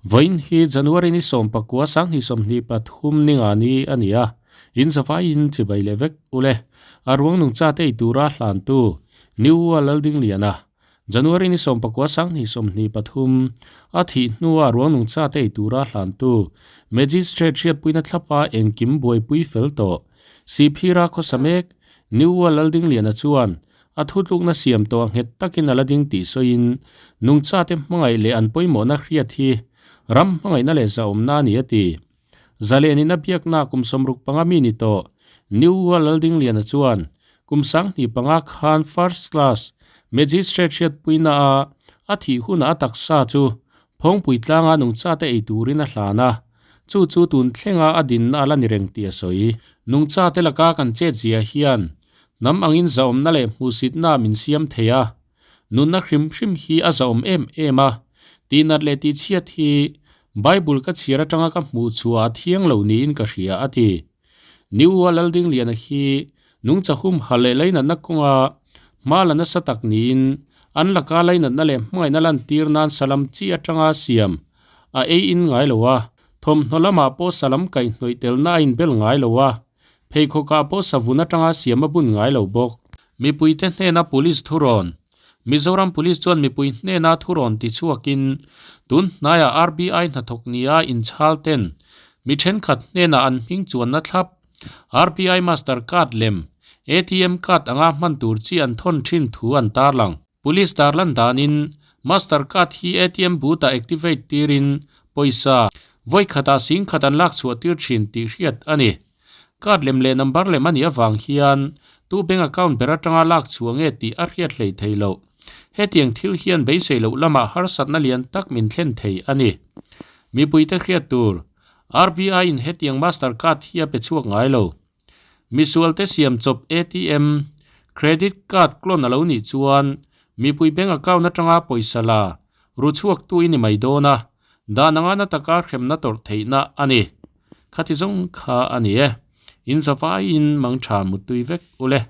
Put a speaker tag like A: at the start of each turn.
A: Vawiin hi January ni 19 2023 ninga ni a ni a, in zavaiin chibai leh vek ule. A ruang nungcha te ei tura hlantu New Laldingliana January ni 19 2023 a thih hnua ruang nungcha te ei tura hlantu Magistrate hriatpuina thlapa engkim buaipui fel tawh Sihphira khawsa mek New Laldingliana chuan A thutlukna siam tawh a nghet takin a la ding tih sawiin, nungchate hmangaih leh an pawimawhna hriat hi ram hmangaihna leh zahawmna a ni a ti. Zalenin a biakna kum 65 mi ni tawh New World Laldingliana chuan kum 25 khan First Class Magistrate hriatpuina a a thih hunah a taksa chu Phawngpui tlanga nungchate ei turin a hlan a, chu chu tun thlenga a dinna a la ni reng tih a sawi. Nungchate laka kan chetzia hian Hnam angin zahawmna leh hmuhsitna min siam thei a, nunna hrim hrim hi a zahawm em em a, tihnat leh tihchhiat hi Bible ka chhiar atanga ka hmuh chhuah a thiang lo niin ka hria, a ti. Niua Laldingliana hi nungcha humhalh leh lainatna kawnga hma la nasa tak niin an laka lainatna leh hmangaihna lantir nan salam chi atanga siam a ei in ngai lo a, thawmhnaw lamah pawh salam kaihhnawih telna a inbel ngai lo a. Pheikhawkah pawh savun atanga siam a bun ngai lo bawk. Mipuite hnena Police thurawn. Mizoram Police chuan mipui hnena thurawn ti chhuakin tun hnaiah RBI hnathawk nia inchhal ten mi thenkhat hnenah an hming chuanna thlap RBI Master Card lem ATM card anga hman tur chi an thawn thin thu an tarlang. Police tarlan danin Master Card hi ATM booth-ah activate tirin pawisa vawi khatah sing khat an lak chhuah tir thin tih hriat a ni. Card lem leh number lem a nih avang hian tu bank account ber atanga lak chhuah nge tih a hriat hlei thei loh. Hetiang thil hian beisei loh lamah harsatna lian tak min thlen thei a ni. Mipuite hriat tur, RBI in hetiang Master Card hi a pe chhuak ngai lo. Misualte siam chawp ATM, Credit Card clone a lo nih chuan mipui bank account atanga pawisa la ru chhuaktu i ni mai dawn a, dan anga na taka hremna tawrh theihna a ni. Khati zawng kha a ni e. In zavaiin mangtha muttui vek ule.